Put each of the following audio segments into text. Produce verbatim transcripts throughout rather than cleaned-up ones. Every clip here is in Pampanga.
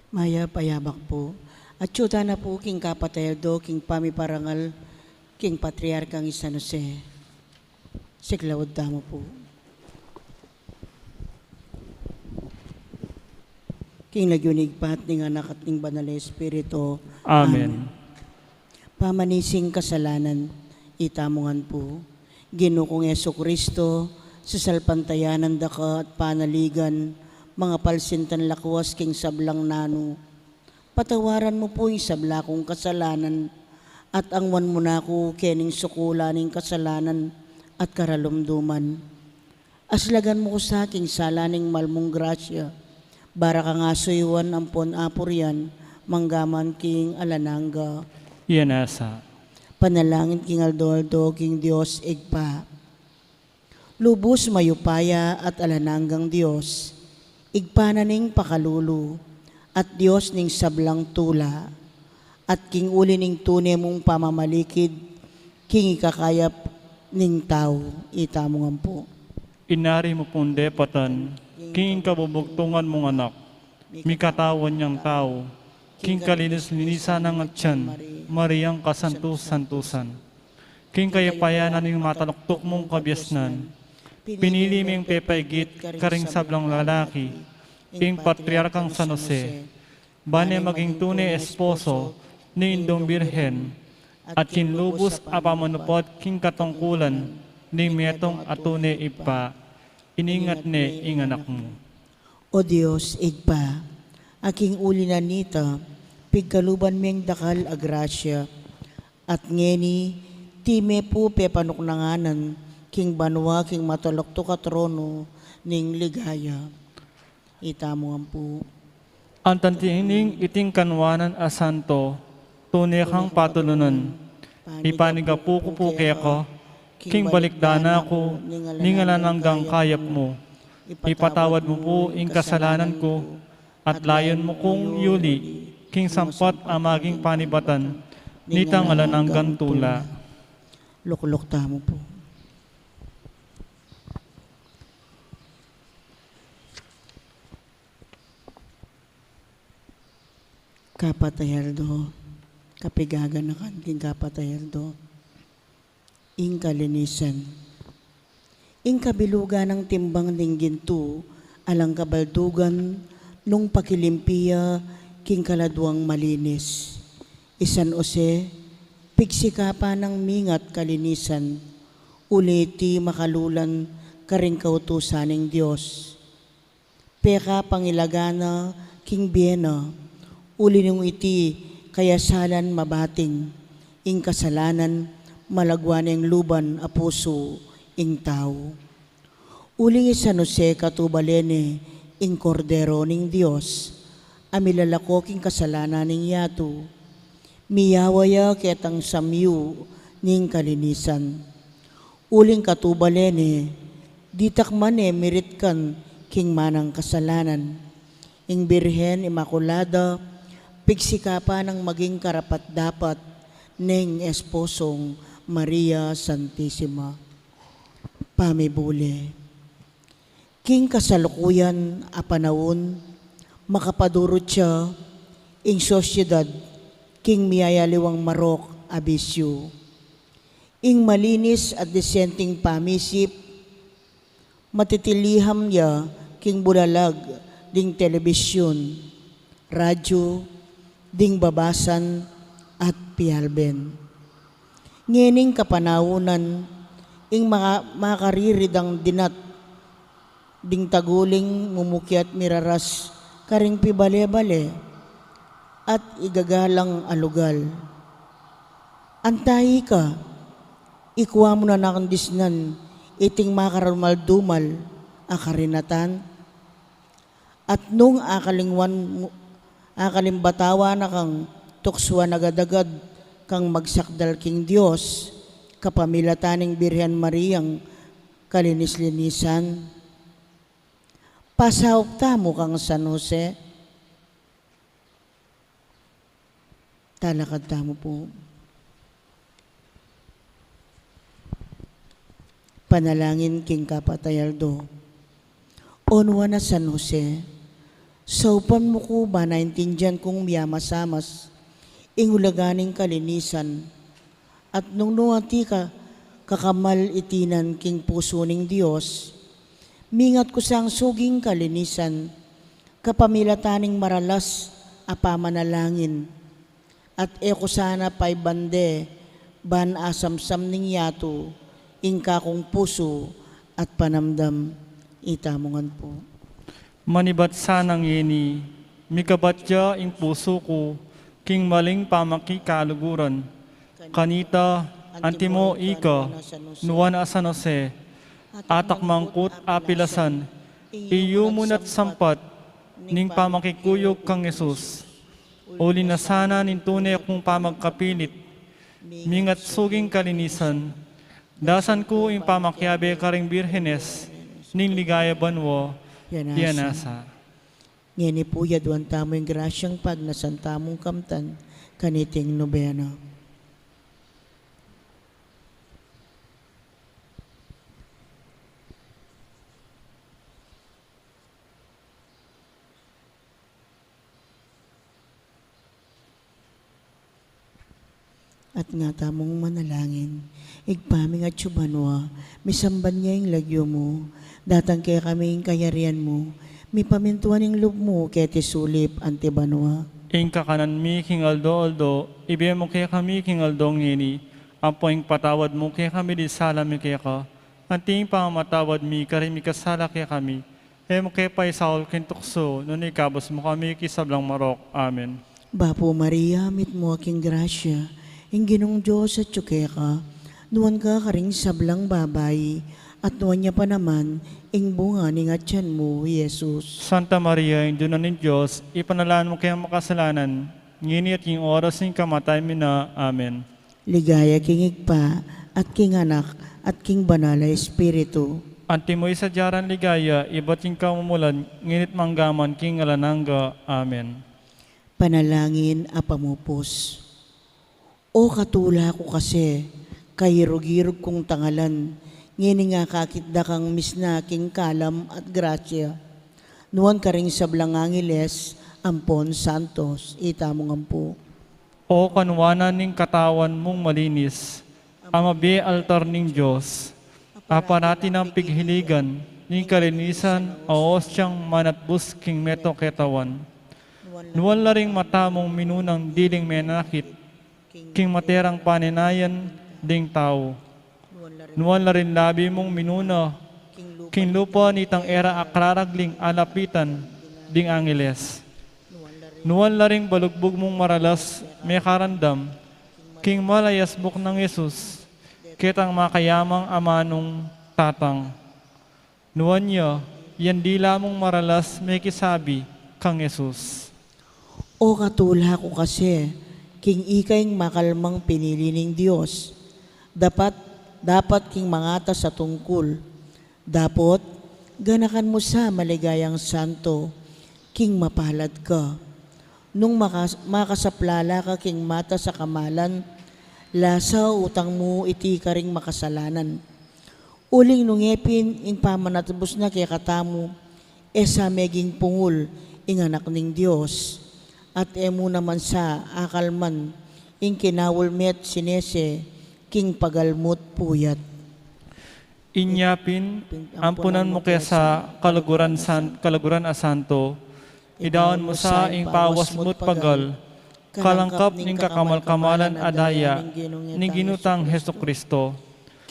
Mayap a yabak pu. Atyu tana pu king kapatay aldo king pamiparangal king Patriarkang i San Jose. Siklaud tamu pu. King lagyu ning Ibpa at ning Anak at ning Banal a Espiritu. Amen. Amen. Pamanising kasalanan, itamu ngan pu. Ginu kung Jesucristo, sasalpantayanan da ka at panaligan, mangapalsintan lakwas king sablang nanu. Patawaran mu pu ing sabla kung kasalanan, at angwan mu na ku kening sukulan ning kasalanan at karalumduman. Aslagan mu ku sa king sala ning mal mung grasya, bara kang asuyuan ampon apurian, manggaman king alang angga. Iya nasa. Panalangin king aldo-aldo king Dios Ibpa. Lubus mayupaya at alang anggang Dios, Ibpa na ning pakalulu, at Dios ning sablang tula, at king uli ning tune mung pamamalikid, king ikakayap ning tau, itamu ngan pu. Inari mu pung depatan, king kabubugtungan mung Anak, mikatawan yang tau, king kalinis-linisan nang atyan, Mariang kasantu-santusan. King kayapayanan ning mataluktuk mung kabiasnan, pinili meng pepaigit karing sablang lalaki, ing Patriarkang San Jose, bane maging tune esposo ning Indung Birhen, at king lubus a pamanupad king katungkulan ning metung a tune Ibpa, iningat ne ing Anak mu. O Dios Ibpa, a king uli na nita, pigkaluban meng dakal a grasya, at ngeni, iti me pu pepanuknanganan king banua king mataluktuk a trono ning ligaya. Itamu ngan pu. Anting ining iting kanuanan a santo, tune kang patulunan. Ipanigapu ku pu keka, king balikdan na ku ning alang anggang kayap mu. Ipatawad mu pu ing kasalanan ku, at layun mu kung yuli king sampat a maging panibatan nitang alang anggang tula. Lukluk tamu pu. Kapatay aldo, kapigaganakan king kapatay aldo, ing kalinisan. Ing kabilugan nang timbang ning gintu alang kabaldugan nung pakilimpi ya king kaladuang malinis. I San Jose, pigsikapan nang mingat kalinisan, uli iti makalulan karing kautusan ning Dios. Pekapangilagan na king bie na, uli nung iti kayasalan mabating, ing kasalanan malagwa neng luban a pusu ing tau. Uling i San Jose katubale ne ing Kordero ning Dios, a milalako king kasalanan ning yatu. Miyawa ya ketang samyu ning kalinisan. Uling katubale ne, ditak man e miritkan king manang kasalanan. Ing Birhen Imakulada, pigsikapan nang maging karapat-dapat neng esposong Maria Santisima. Pamibule. King kasalukuyan a panaun, makapadurut ya ing sosyedad king miyayaliwang marok a bisyu. Ing malinis at disenteng pamisip, matitiliham ya king bulalag ding telebisyun, radyu, ding babasan, at pialben. Ngening kapanaunan, ing maka-, makariridang dinat ding taguling mumukiat miraras karing pibale-bale at igagalang a lugal. Antai ka, ikua mu na nakang disnan iting makaradumal-dumal a karinatan? At nung akalingwan mu-, akalimbatawa na kang tuksuan agad-agad kang magsakdal king Dios, kapamilatan ning Birhen Mariang kalinis-linisan. Pasaup tamu kang San Jose. Talakad tamu pu. Panalangin king kapatay aldo. O nuan a San Jose, saupan mu ku ban aintindian kung miyamasamas ing ulaga ning kalinisan, at nung nu atin ka kakamal itinan king pusu ning Dios, mingat ku sang suging kalinisan, kapamilatan ning maralas a pamanalangin, at e ku sana paibande ban asamsam ning yatu ing kakung pusu at panamdam. Itamu ngan pu. Manibat sana ngeni, mikabat ya ing pusu ku king maling pamakikaluguran. Kanita, antimo ika, nuan a San Jose, atakmang ku't apilasan ing yumu na't sampat ning pamakikuyug kang Jesus. Uli na sana ning tune kung pamagkapilit, mingat suging kalinisan, dasan ku ing pamakiabe karing birhenes ning ligaya banua, yan nasa. Ngeni pu, yaduan tamu ing grasyang pagnasan tamung kamtan kaniting nobena. At nga tamung manalangin. Ibpa mi, atsu ka banua, misamban ya ing lagyu mu, datang kekami ing kayarian mu, mipamintuan ing lub mu keti sulip anti banua. Ing kakanan mi king aldo-aldo, ibie mu kekami king aldo ngeni, ampo ing patawad mu kekami ding sala mi keka, anti ing pamamatawad mi karing mikasala kekami, e mu ke paisaul king tuksu, nune ikabus mu kami king sablang marok. Amen. Bapu Maria, mitmu ka king grasya, ing Ginung Dios atsu keka, nuan ka karing sablang babai, at nuan ya pa naman ing bunga ning atian mu, Jesus. Santa Maria, Indu na ning Dios, ipanalangin mu kaming makasalanan, ngeni at king oras ning kamatayan mi na. Amen. Ligaya king Ibpa, at king Anak, at king Banal a Espiritu. Antimo ing sadya rang ligaya, ibat king kamumulan, ngeni't mangga man king alang angga. Amen. Panalangin a pamupus. O katula ku kasi, kairug-irug kung tangalan, ngening akakit da kang misna king kalam at grasya. Nuan karing sablang angeles ampon santos, itamu ngan pu. O kanuanan ning katawan mung malinis, a mabie altar ning Dios, a parati nang pighiligan ning kalinisan a ostiang manatbus king meto ketawan. Nuan la ring mata mung minunang diling menakit king materang paninayan ding tau. Nuan la ring labi mung minuna king lupa nitang e ra akararagling alapitan ding angeles. Nuan la ring balugbug mung maralas mekarandam king malayasbuk nang Jesus, ketang makayamang amanung tatang. Nuan ya, yang dila mung maralas mekisabi kang Jesus. O katula ku kasi, king ika ing makalmang pinili ning Dios. Dapat, dapat king mangatas a tungkul. Dapot, ganakan mu sa maligayang santo, king mapalad ka. Nung makas-, makasaplala ka king matas a kamalan, lasa utang mu iti karing makasalanan. Uling nung e pin ing pamanatbus na kekatamu, e sa meging pungul ing Anak ning Dios, at e mu naman sa akalman ing kinaul me't sinese king pagalmu't puyat. Inya pin, ampunan mu ke sa kaluguran san-, kaluguran a santo, idaun mu sa ing pawas mu't pagal, kalangkap ning kakamal-kamalan a daya ning Ginu tang Jesucristo,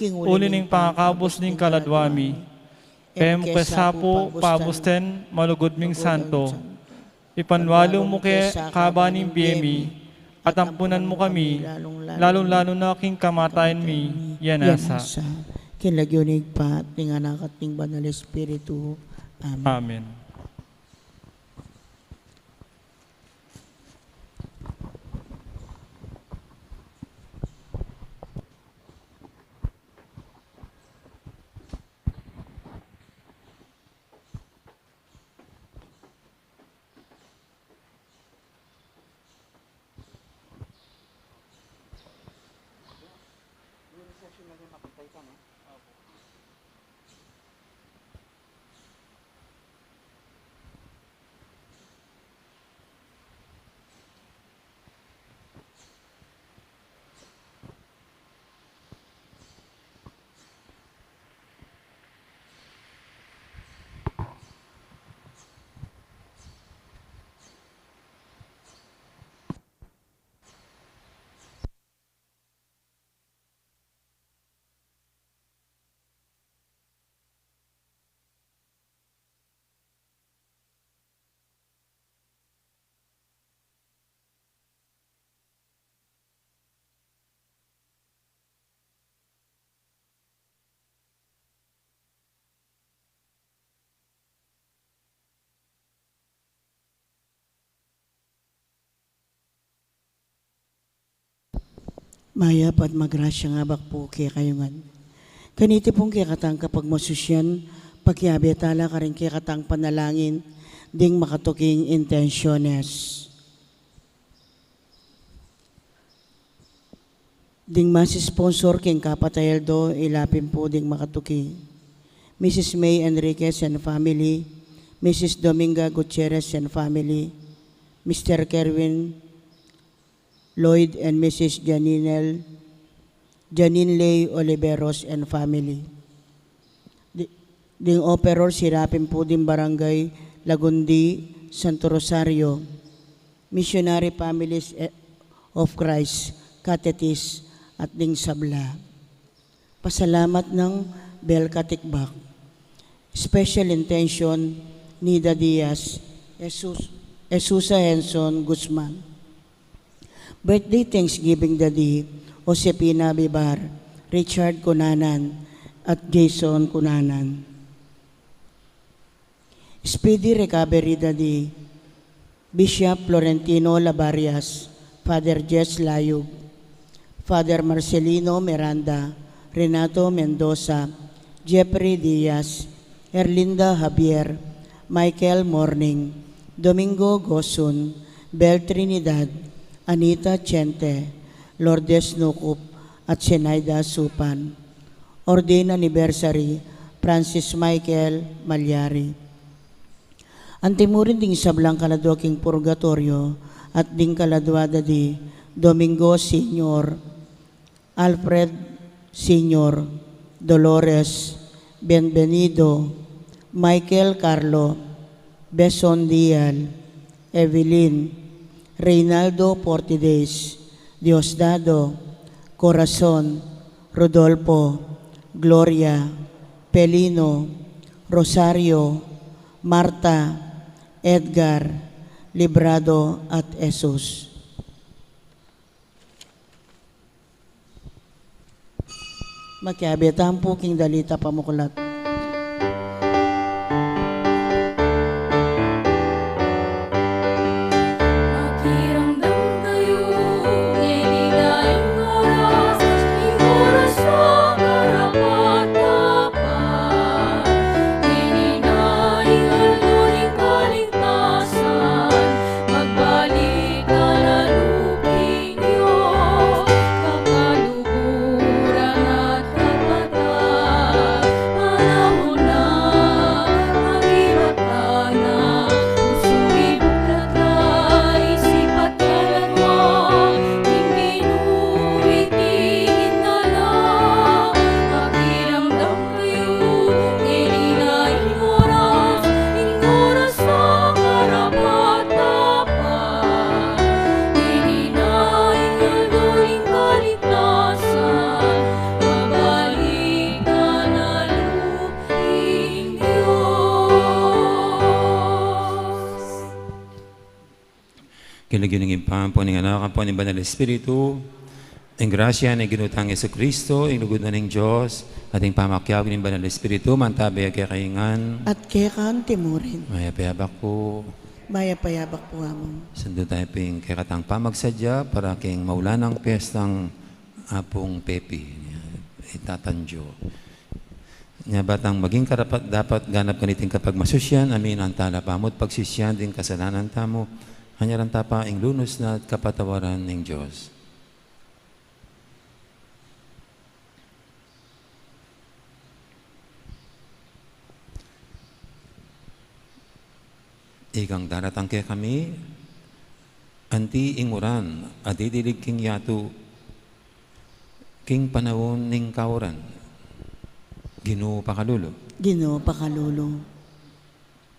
uli ning pangakabus ning kaladwa mi. E mu ke sa pu pabusten malugud ming santo, ipanwalu mu ke kaban ning bie mi, at ampunan mu kami, lalung-lalu na king kamatayan mi, yan asa. King lagyu ning Ibpa, ning Anak, at ning Banal Espiritu. Amen. Amen. Mayap at magrasyang abak pu kekayu ngan. Kaniti pung kekatang kapagmasusian, pakiabe tala karing kekatang panalangin ding makatuking intensyones. Ding masi-sponsor king kapatay aldo, ila pin pu ding makatuki: Missus May Enriquez and family, Missus Dominga Gutierrez and family, Mister Kerwin Lloyd and Missus Janinel, Janine Lay Oliveros and family. Di-, ding operor sira pin pu ding Barangay Lagundi, Santo Rosario, Missionary Families, eh, of Christ, Catetis, at ding sabla. Pasalamat nang Bel Katikbak. Special intention, Nida Diaz, Jesus, Jesusa Henson Guzman. Birthday Thanksgiving, Daddy Josepina Bibar, Richard Cunanan, at Jason Cunanan. Speedy recovery, Daddy Bishop Florentino Labarias, Father Jess Layug, Father Marcelino Miranda, Renato Mendoza, Jeffrey Diaz, Erlinda Javier, Michael Morning, Domingo Gosun, Bel Trinidad, Anita Chente, Lourdes Nucup, at Zenaida Supan. Ordained anniversary, Francis Michael Malyari. Antimurin ding sablang kaladua king purgatoryo, at ding kaladua da di Domingo Senior, Alfred Senior, Dolores, Bienvenido, Michael Carlo, Beson Dial, Evelyn, Reynaldo Portides, Diosdado, Corazon, Rodolfo, Gloria, Pelino, Rosario, Marta, Edgar, Librado, at Jesus. Makiabe tamu pu king dalita pamuklat. Makiramdam kayu, ngeni na ing oras, ing oras na karapat-dapat. Ngeni na ing aldo ning kaligtasan, magbalik na lupin Dios, kakaluguran at kapatad, panahon na, magibat na, usuri buklat na, isipat kalanwa, ing Ginu iti ginala, makiramdam kayu, ngeni na ing oras, ing oras na karapat-dapat. Ngeni na ing aldo ning kaligtasan, magbalik na lupin Dios. King lagyu ning Ibpa, ampo ning Anak, ampo ning Banal Espiritu, ing grasya ning Ginu tang Jesucristo, ing lugud na ning Dios, at ing pamakiabe ning Banal Espiritu, mantabe ya kekayu ngan. At keka antimurin. Mayap a abak pu. Mayap a abak pu, Among. Sundu tamu pu ing kekatang pamagsadya para king maulanang piestang Apung Pepi, itatanjo. Nya ba tang maging karapat-dapat ganap kaniting kapagmasusian, aminan tala pamut pagsisian ding kasalanan tamu, hanyaran ta pa ing lunus na at kapatawaran ning Dios. Ikang daratang kekami, anti ing uran a didilig king yatu, king panaun ning kauran, Ginu pakalulu. Ginu pakalulu.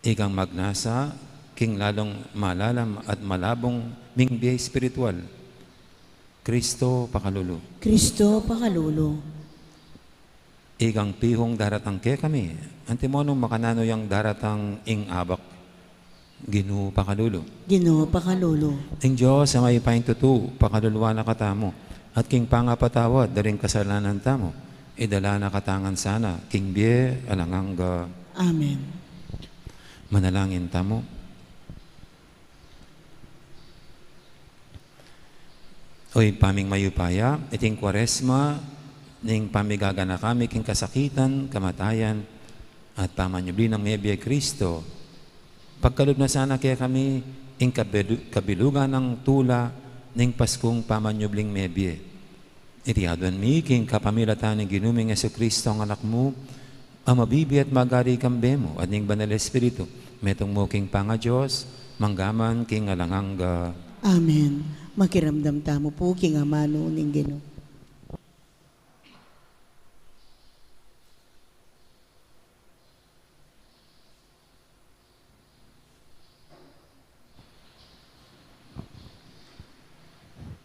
Ikang magnasa king lalung malalam at malabung ming bie espiritual, Kristo pakalulu. Kristo pakalulu. Ikang pihung daratang kekami, antimo nung makananu yang daratang ing abak, Ginu pakalulu. Ginu pakalulu. Ing Dios a mayupayang tutu, pakaluluan na katamu, at king pangapatawad da ring kasalanan tamu, idala na katamu ngan sana king bie alang angga. Amen. Manalangin tamu. O Ibpa ming mayupaya, iting Kuaresma ning pamigaganaka mi king kasakitan, kamatayan, at pamanyubli nang mebie Kristo, pagkalub na sana kekami ing kabilu-, kabilugan nang tula ning Paskung pamanyubling mebie. Iti aduan mi king kapamilatan ning Ginu ming Jesucristo, ing Anak mu, a mabibie at magari kambe mu at ning Banal Espiritu, metung mu king pangaDios, mangga man king alang angga. Amen. Makiramdam tamu pu king amanu ning Ginu.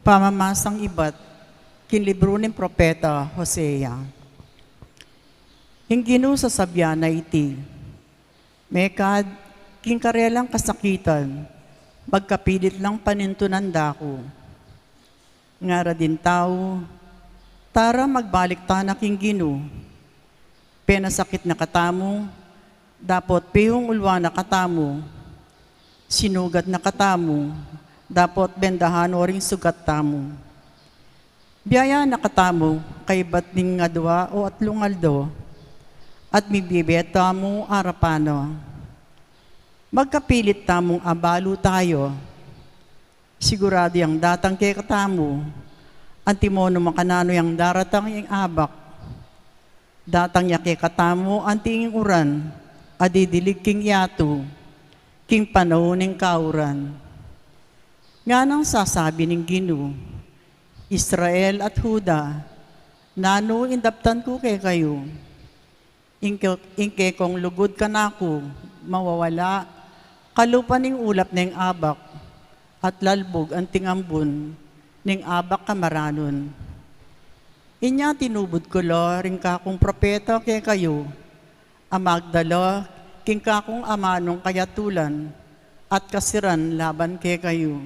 Pamamasang ibat king libru ning propeta Hosea. Ing Ginu sasabian na iti, mekad king karelang kasakitan, magkapilit lang panintunan da ku. Ngara ding tau, tara magbalik tana king Ginu. Penasakit na katamu, dapot pihung uluan na katamu. Sinugat na katamu, dapot bendahan no ring sugat tamu. Biayan na katamu kaybat ning adua o atlung aldo, at mibie tamu arapan na. Magkapilit tamung abalu tayu. Siguradu yang datang kekatamu, antimo nu makananu yang daratang ing abak. Datang ya kekatamu anti ing uran a didilig king yatu, king panaun ning kauran. Nganang sasabi ning Ginu, Israel at Juda, nanu ing daptan ku kekayu? Ing ke-, ing kekong lugud kanaku mawawala, kalupa ning ulap ning abak, at lalbug anting ambun ning abak kamaranun. Inya tinubud ku la ring kakung propeta kekayu, a magdala king kakung amanung kayatulan at kasiran laban kekayu.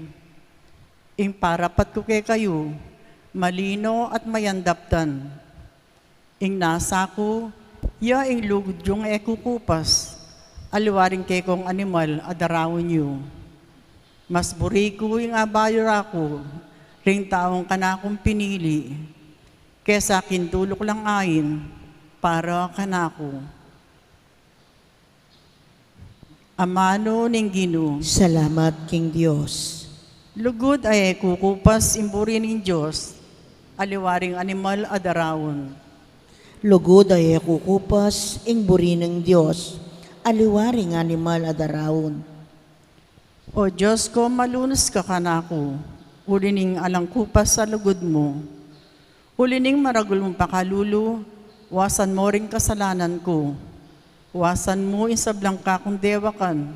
Ing parapat ku kekayu, malino at mayandaptan. Ing nasa ku, ya ing lugud yung e kukupas, aliwa ring kekong animal a daraun yu. Mas buri ku ing abayura ku ring taung kanakung pinili, kesa king duluk lang ain para kanaku. Amanu ning Ginu. Salamat king Dios. Lugud a e kukupas ing buri ning Dios, aliwa ring animal a daraun. Lugud a e kukupas ing buri ning Dios, aliwa ring animal a daraun. O Dios ko, malunus ka kanaku, uli ning alang kupas a lugud mu. Uli ning maragul mung pakalulu, wasan mu ring kasalanan ku. Wasan mu ing sablang kakung dewakan,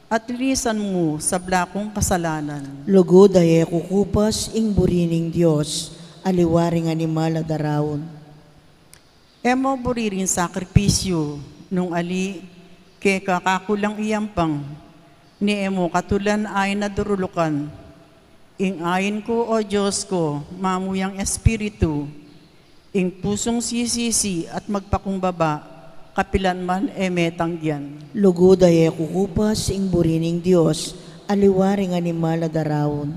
at linisan mu sabla kung kasalanan. Lugud a e kukupas ing buri ning Dios, aliwa ring animal a daraun. E mu buri ring sakripisyu nung ali, keka kaku lang iyampang, ni e mu katulan ain a durulukan. Ing ain ku, o Dios ko, mamuyang espiritu, ing pusung sisisi at magpakumbaba, kapilan man e metanggian. Lugud a e kukupas ing buri ning Dios, aliwa ring animal a daraun.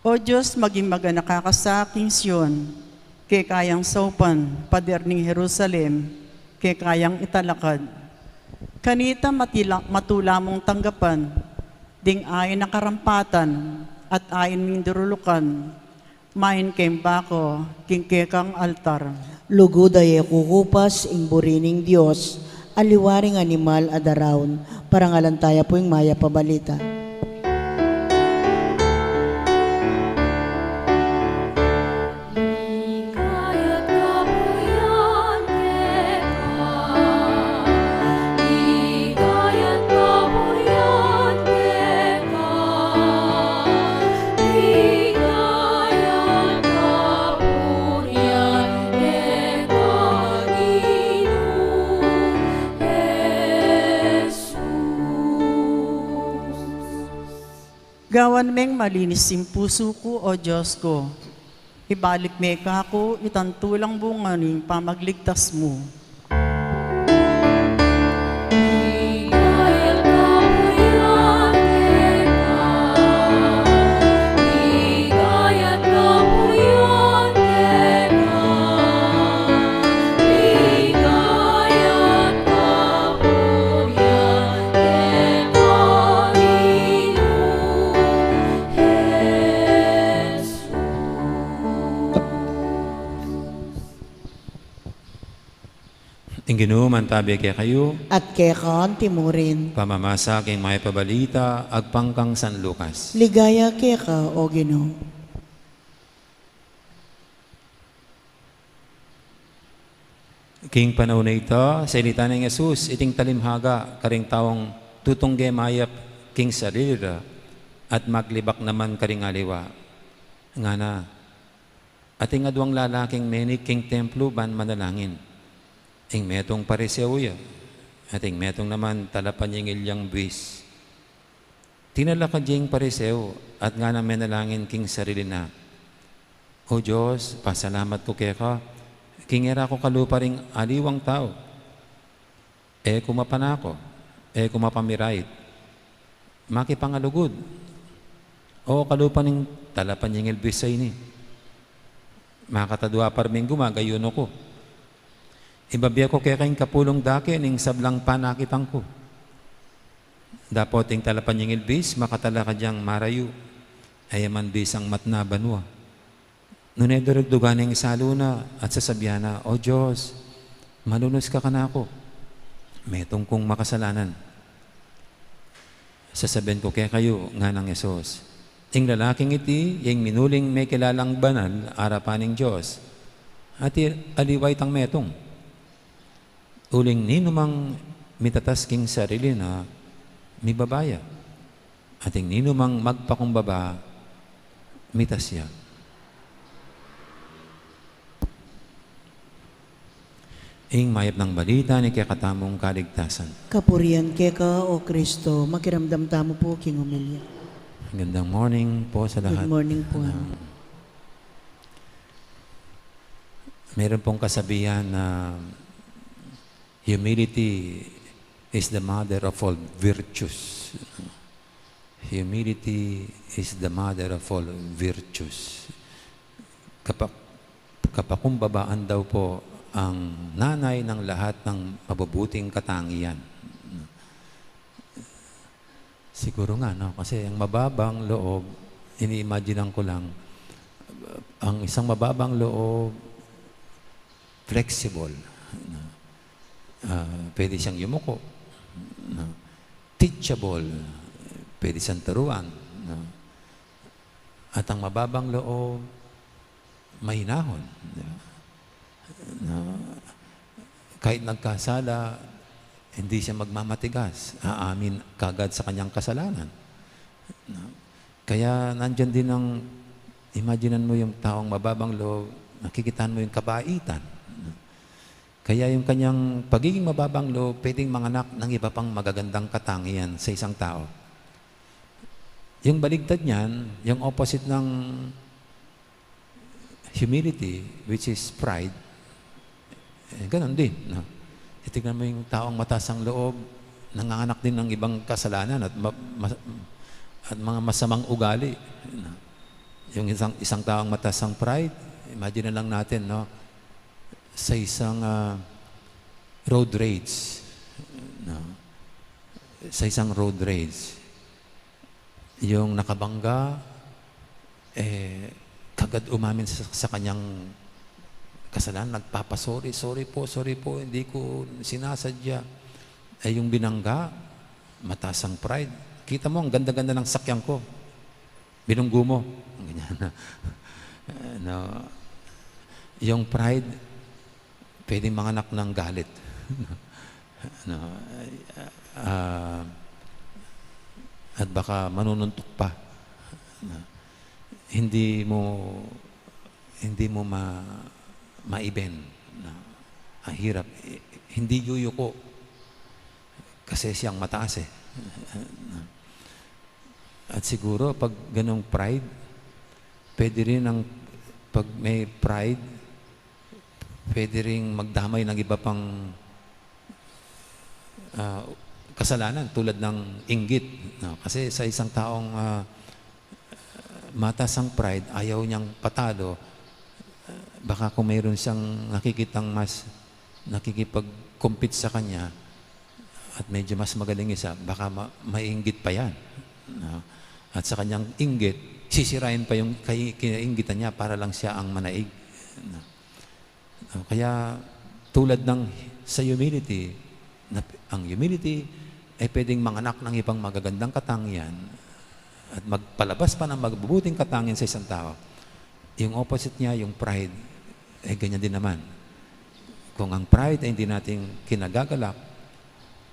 O Dios, maging maganaka ka sa king Sion, keka yang saupan, pader ning Jerusalem, keka yang italakad. Kanita matila-, matula mung tanggapan ding ain a karampatan at ain ming durulukan, main keng bako king kekang altar. Lugud a e kukupas ing buri ning Dios, aliwa ring animal a daraun. Parangalan taya pu ing mayap a balita. Gawan meng malinis ing pusu ku, o Dios ko. Ibalik me kaku itang tulang bunga ning pamagligtas mu. Ing Ginu mantabi kekayu. At keka anti mu rin. Pamamasa king mayap a balita agpang kang San Lucas. Ligaya keka, o Ginu. King panaun a ita, salita nang Jesus iting talinghaga karing taung tutungge mayap king sarili ra at maglibak naman karing aliwa. Ngana, ating aduang lalaking menig king templo ban manalangin. Ing metung Pariseo ya, at ing metung naman talapanyingil yang buis. Tinalakad ya ing Pariseo at ngana, menalangin king sarili na, "O Dios, pasalamat ku keka, king e ra ku kalupa ring aliwang tau. E ku mapanako, e ku mapamirait, makipangalugud, o kalupa ning talapanyingil buis a ini. Makatadua parminggu magayuno ku. Ibabie ku keka ing kapulung dake ning sablang panakit ku." Dapot ing talapanyingil buis makatalakad yang marayu. e ya man bisang matna banua. Nune durugdugan neng salu na at sasabian na, "O Dios, malunus ka kanaku, metung kung makasalanan." "Sasabian ku kekayu," nganang Jesus, "ing lalaking iti, ya ing minuling mekilalang banal arapan ning Dios, at i-, aliwa itang metung. Uling ninumang mitatas king sarili na, mibaba ya. At ing ninumang magpakumbaba, mitas ya." Ing mayap nang balita ning kekatamung kaligtasan. Kapurian keka, O Kristo. Makiramdam tamu pu king omilya. Magandang morning po sa lahat. Good morning po. Ah, meron pong kasabihan na humility is the mother of all virtues. Humility is the mother of all virtues. Kapa-, kapakumbabaan daw po ang nanay ng lahat ng mabubuting katangian. Siguro nga, no? Kasi ang mababang loob, ini-imaginean ko lang, ang isang mababang loob, flexible, no? Ah, pwede siyang yumuko, no? Teachable, pwede siyang turuan, no? At ang mababang loob, mahinahon, di ba? Na kahit nagkasala, hindi siya magmamatigas. Aamin kagad sa kanyang kasalanan. Na, kaya nandiyan din ang, imaginean mo yung taong mababang loob, nakikitaan mo yung kabaitan. Kaya yung kanyang pagiging mababang loob, pwedeng manganak ng iba pang magagandang katangian sa isang tao. Yung baligtad niyan, yung opposite ng humility, which is pride, eh, ganun din, no? Titignan mo yung taong mataas ang loob, nanganganak din ng ibang kasalanan at ma-, ma-, at mga masamang ugali, no? Yung isang, isang taong mataas ang pride, imagine na lang natin, no? Sa isang, ah, road rage, no? Sa isang road rage, yung nakabangga, eh, kagad umamin sa, sa kanyang kasalanan, nagpapa-sorry, "Sorry po, sorry po, hindi ko sinasadya." Eh, yung binangga, mataas ang pride. "Kita mo, ang ganda-ganda ng sakyan ko. Binunggu mo." Ganyan. No? Yung pride, pwedeng manganak ng galit. No? Ah, at baka manununtok pa. No? Hindi mo, hindi mo ma-, maiben. No? Ang hirap. Hindi yuyuko. Kasi siyang mataas eh. At siguro, pag ganong pride, pwede rin ang, pag may pride, pwede ring magdamay ng iba pang, ah, kasalanan tulad ng inggit, no? Kasi sa isang taong, ah, mataas ang pride, ayaw niyang patalo, baka kung mayroon siyang nakikitang mas nakikipag-compete sa kanya at medyo mas magaling isa, baka ma-, maiinggit pa yan, no? At sa kanyang inggit, sisirain pa yung kai-, kinainggitan niya para lang siya ang manaig, no? No, kaya tulad ng sa humility, na, ang humility ay pwedeng manganak ng ibang magagandang katangian at magpalabas pa ng mabubuting katangian sa isang tao. Yung opposite niya, yung pride, eh ganyan din naman. Kung ang pride ay hindi nating kinagagalak,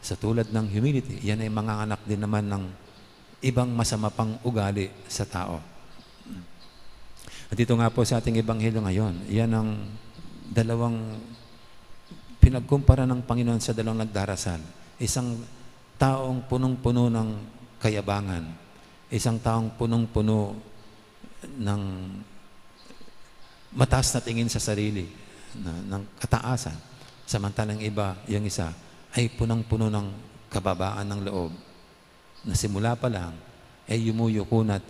sa tulad ng humility, yan ay manganganak din naman ng ibang masama pang ugali sa tao. At ito nga po sa ating ebanghelyo ngayon, yan ang dalawang pinagkumpara ng Panginoon sa dalawang nagdarasal. Isang taong punong-puno ng kayabangan, isang taong punong-puno ng mataas na tingin sa sarili, na, ng kataasan. Samantalang iba, yung isa, ay punong-puno ng kababaan ng loob. Na simula pa lang, eh, yumuyuko na at,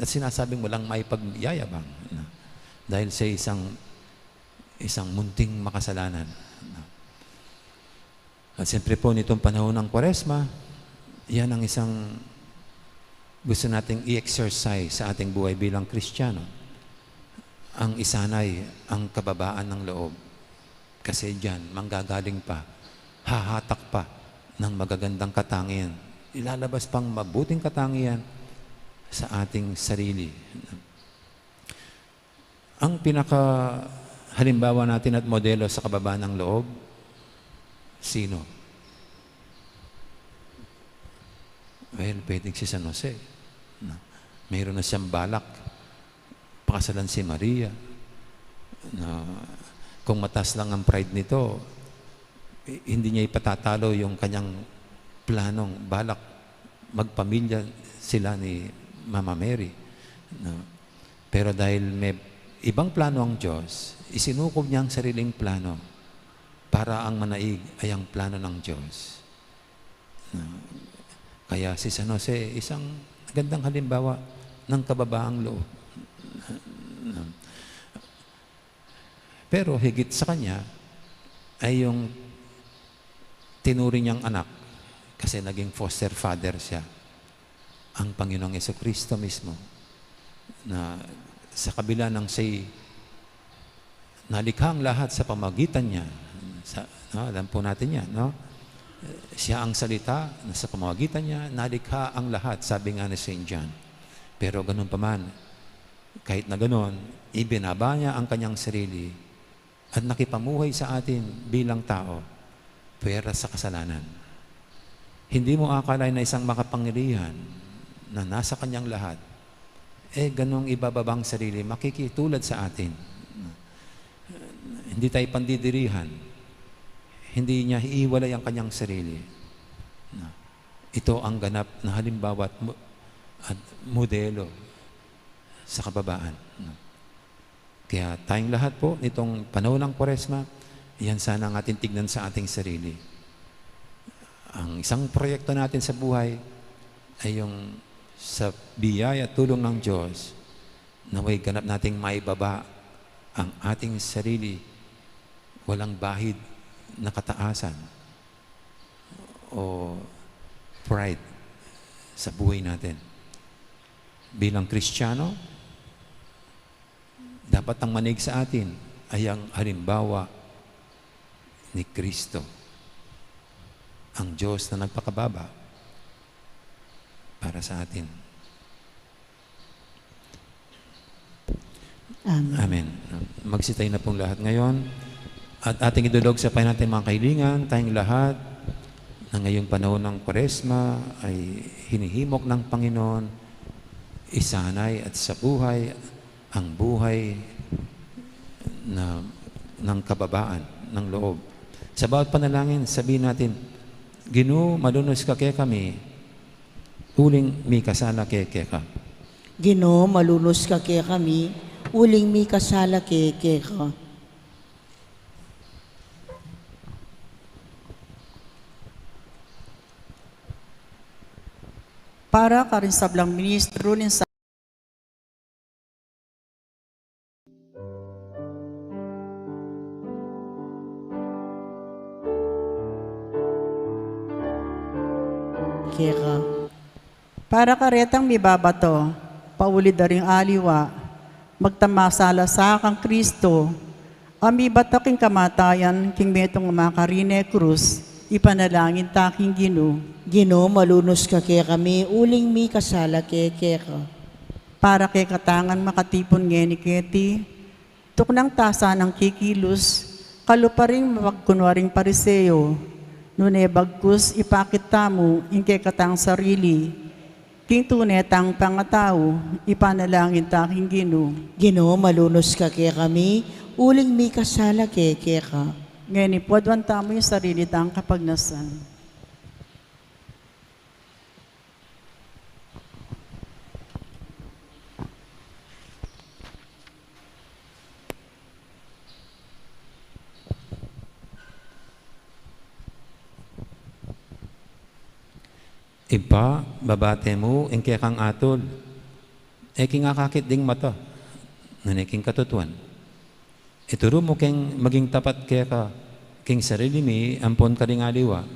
at sinasabing walang maipagyayabang, no? Dahil sa isang, isang munting makasalanan, no? At siyempre po, nitong panahon ng Kwaresma, yan ang isang gusto nating i-exercise sa ating buhay bilang Kristiyano, ang isanay ang kababaan ng loob. Kasi diyan, manggagaling pa, hahatak pa ng magagandang katangian. Ilalabas pang mabuting katangian sa ating sarili. Ang pinaka halimbawa natin at modelo sa kababaan ng loob, sino? Well, pwedeng si San Jose. No? Mayroon na siyang balak pakasalan si Maria. Na kung mataas lang ang pride nito, i-, hindi niya ipatatalo yung kanyang planong balak magpamilya sila ni Mama Mary. No? Pero dahil may ibang plano ang Diyos, isinukob niya ang sariling plano para ang manaig ay ang plano ng Diyos. No? Kaya si San Jose, isang magandang halimbawa ng kababaang loob. No? Pero higit sa kanya ay yung tinuring niyang anak, kasi naging foster father siya, ang Panginoong Jesucristo mismo, na sa kabila ng siya'y nalikha ang lahat sa pamagitan niya, sa, no, alam po natin yan, no? Siya ang salita, na sa pamagitan niya, nalikha ang lahat, sabi nga ni Saint John. Pero ganun pa man, kahit na ganun, ibinaba niya ang kanyang sarili at nakipamuhay sa atin bilang tao, pwera sa kasalanan. Hindi mo akalain na isang makapangyarihan na nasa kanyang lahat, eh, ganung ibababang sarili, makikitulad sa atin. Hindi tayo pandidirihan. Hindi niya iiwalay ang kanyang sarili. Ito ang ganap na halimbawa at mo-, at modelo sa kababaan. Kaya tayong lahat po, nitong panahon ng Kwaresma, yan sana ang ating tignan sa ating sarili. Ang isang proyekto natin sa buhay ay yung sa biyaya at tulong ng Diyos, nawa'y ganap nating maibaba ang ating sarili, walang bahid na kataasan o pride sa buhay natin. Bilang Kristiyano, dapat ang manig sa atin ay ang halimbawa ni Kristo, ang Diyos na nagpakababa para sa atin. Amen. Amen. Magsitayo na pong lahat ngayon. At ating idulog sa Panginoon ating mga kahilingan, tayong lahat na ngayong panahon ng Kwaresma ay hinihimok ng Panginoon, isanay at sa buhay ang buhay na, ng kababaan ng loob. Sa bawat panalangin, sabihin natin, "Ginu, malunus ka kekami, uling mikasala ke keka." Ginu, malunus ka kekami, uling mikasala ke keka. Para karing sablang ministro ning sa- Keka. Para karetang mibabato, pauli da ring aliwa, magtamasala sa kang Kristo, a mibato king kamatayan, king metung a makarine krus, ipanalangin ta king Ginu. Ginu, malunus ka kekami, uling mikasala ke keka. Para kekatang makatipun ngeni keti, tuknang ta sanang kikilus, kalupa ring mapagkunwaring Pariseo, nune bagkus ipakit tamu ing kekatang sarili, king tune tang pangatau, ipanalangin ta king Ginu. Ginu, malunus ka kekami, uling mikasala ke keka. Ngeni pu, aduan tamu ing sarili tang kapagnasan. Ibpa, babate mu ing kekang atul, e king akakit ding mata, nune king katutuan. Ituru mu keng maging tapat keka, king sarili mi ampon karing aliwa.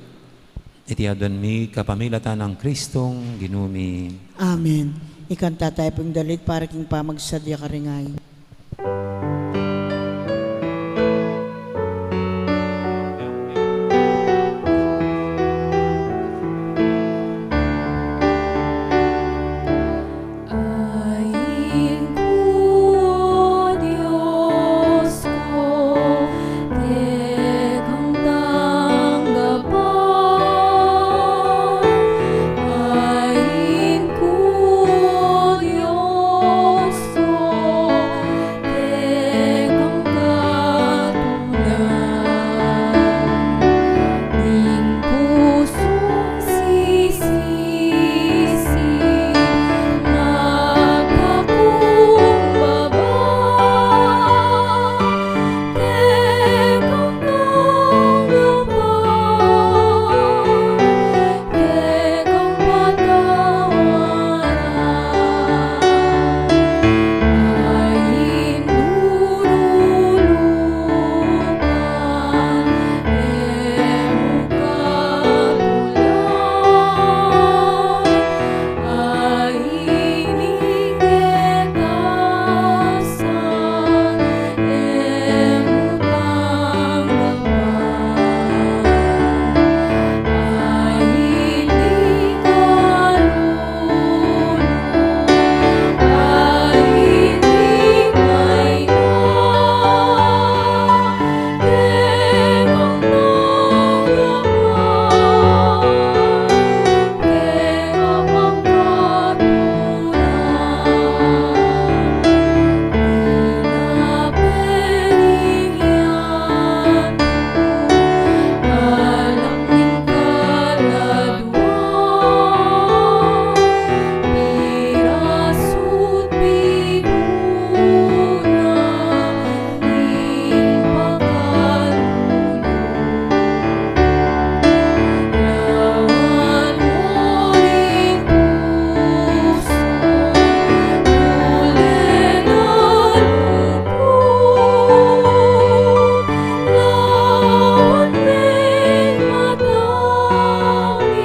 Iti aduan mi kapamilatan nang Kristong Ginu mi. Amen. Ikanta tayu pu ing dalit para king pamagsadya karing ayin. Ain ku, Dios ku, kekang tanggapan. Ain ku, Dios ku, kekang katunan. Ning pusung sisisi, magpakumbaba, kekang tanggapan, kekang patawaran. Ain lululukan, e mu katulan. Ain ing kekasan, e mu tanggapan. Ain ing kalulu, ain ing maina, kekang tanggapan, kekang pangkatunan. Ina, pening ya, alang ning kaladua, pirasut piguna ning pakalulu. Lawan mu ring pusu, uli na lugud, lawan me mata mi,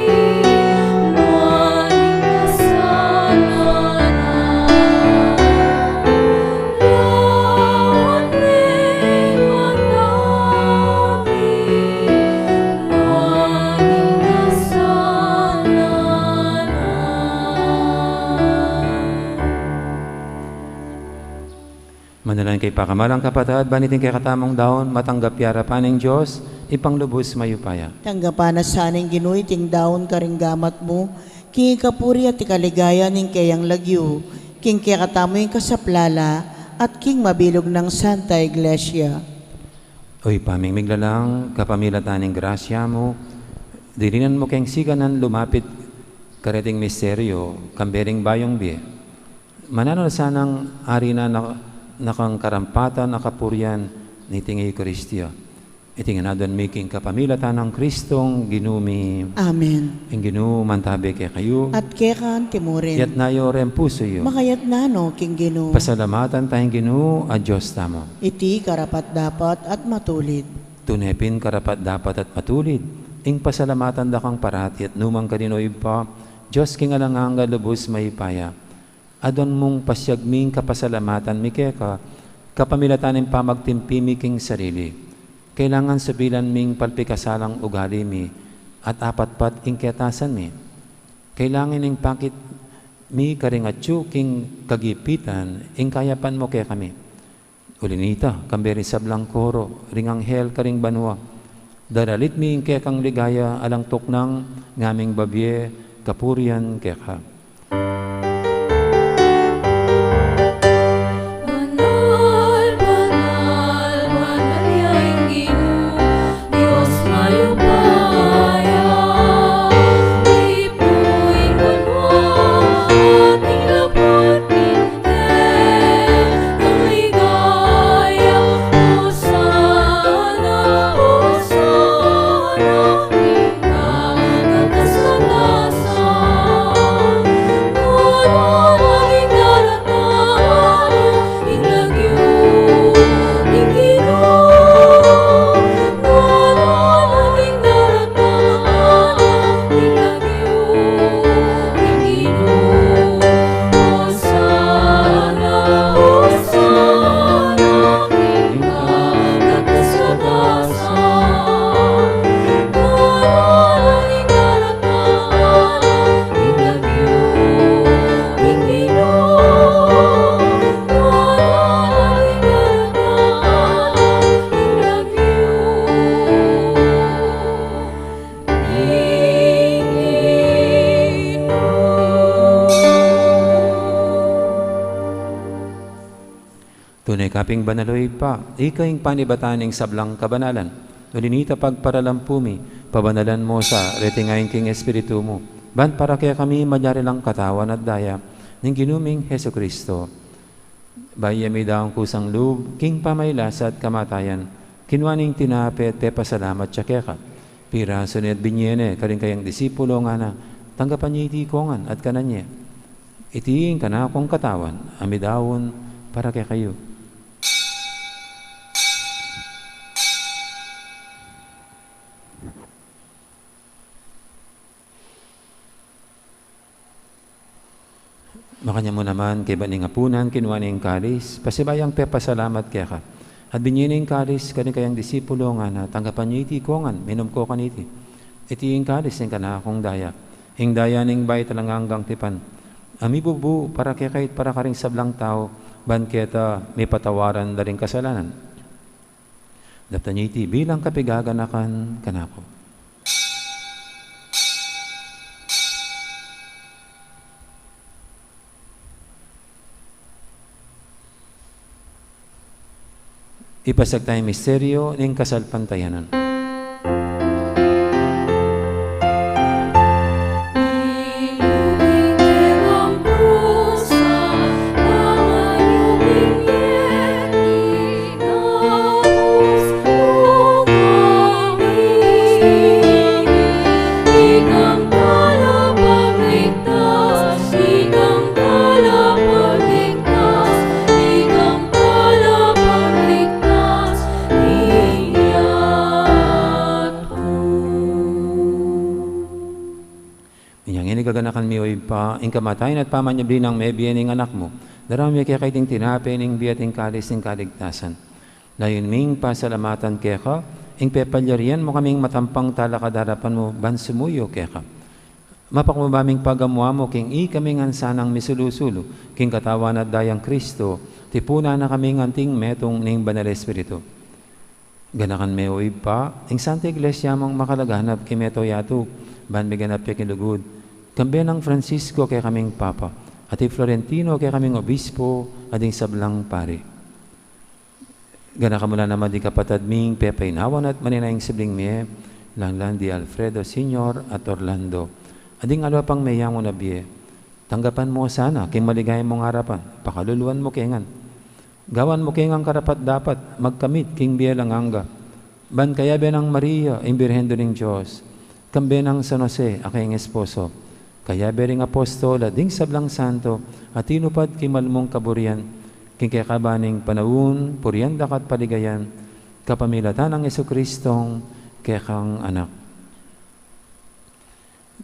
nuan ing kasalanan. Lawan me mata mi, nuan ing kasalanan. Manalangin kayu pakamalan kung kapatad, ban iting kekatamung daun, matanggap ya arapan ning Dios, Ibpang lubus mayupaya. Tanggapan na sa ning Ginu iting daun karing gamat mu, king ikapuri at ikaligaya ning keyang lagyu, king kekatamu ing kasaplalan, at king mabilug nang Santa Iglesia. O Ibpa ming miglalang, kapamilatan ning grasya mu, dirinan mu keng siganan lumapit kareting misteryu, kambe ring bayung bie. Mananu na sanang ari na, na, na kang karampatan a kapurian niting Eukaristiya. Iti ngan aduan mi king kapamilatan nang Kristong Ginu mi. Amen. Ing Ginu mantabe kekayu. At keka antimurin. Iyatas yu reng pusu yu. Makayatas no king Ginu. Pasalamatan taya ing Ginu a Dios tamu. Iti karapat-dapat at matulid. Tune pin karapat-dapat at matulid ing pasalamatan da kang parati at nukarin man, O Ibpa, Dios king alang angga, lubus mayupaya. Aduan mung pasiag mi ing kapasalamatan mi keka, kapamilatan ning pamagtimpi mi king sarili. Kailangan subilan ming palpikasalang ugali mi, at apatpat ing ketasan mi. Kailangan ing pakit mi karing atyu king kagipitan, ing kayapan mu kekami. Uli na nita, kambe ring sablang koro ring anghel karing banua, daralit mi ing kekang ligaya alang tuknang ngaming babie kapurian keka. Banal, banal, banal ya ing Ginu, Dios mayupaya. Tipu ing banua at ing lapud ning kekang ligaya. Hosana, Hosana king kakatas-katasan. Nune kapin banal, o Ibpa, ika ing panibatan ning sablang kabanalan. Uli nita pagparalampu mi, pabanalan mu sa reting ain king Espiritu mu, ban para kekami malyari lang katawan at daya ning Ginu ming Jesucristo. Bayu ya midaun kusang lub king pamagkasakit at kamatayan, kinua ne ing tinape at pepasalamat ya keka. Pirasu ne at binie ne karing kayang disipulo, ngana, tanggapan ye iti kongan at kanan ye. Iti ing kanakung katawan a midaun para kekayu. Makanyan mu naman, kaybat ning apunan, kinua ne ing kalis, pasibayu yang pepasalamat keka. At binie ne ing kalis karing kayang disipulo, ngana, tanggapan ye iti kongan, minum ko kaniti. Iti ing kalis ning kanakung daya, ing daya ning bayu at alang anggang tipan, a mibubu para kekayu at para karing sablang tau, ban keta mipatawaran da ring kasalanan. Daptan ye iti bilang kapaganakan kanaku. Ipasiag taya ing misteryu ning kasalpantayanan. Inya ngeni gaganakan mi, o Ibpa, ing kamatayan at pamanyubli nang mebie ning Anak mu. Daraun mi keka iting tinape ning bie at ing kalis ning kaligtasan. Layun ming pasalamatan keka ing pepalyarian mu kaming matampang talakad king arapan mu ban sumuyu keka. Mapakumbaba ming pagamuan mu king ikami ngan sanang misulu-sulu king katawan at dayang Kristo, tipunan na kaming anting metung ning Banal Espiritu. Ganakan me, o Ibpa, ing Santa Iglesia mung makalaganap king mabilug a yatu, ban miganap ya king lugud, kambe nang Francisco kekaming Papa, at i Florentino kekaming Obispo, at ding sablang pari. Ganakan mu la naman ding kapatad ming pepainawan at manenaya king sibling mie, lalu na di Alfredo Senior at Orlando, at ding aliwa pang meyangu na bie. Tanggapan mu sana king maligaya mung arapan, pakaluluan mu ke ngan. Gawan mu ke ngan karapat-dapat magkamit king bie alang angga, ban kayabe nang Maria, ing Birhen Indu ning Dios, kambe nang San Jose a kayang esposo, kayabe ring apostol at ding sablang santo a tinupad king mal mung kaburian, king kekaban ning panaun, purian da ka at paligayan, kapamilatan nang Jesucristong kekang Anak.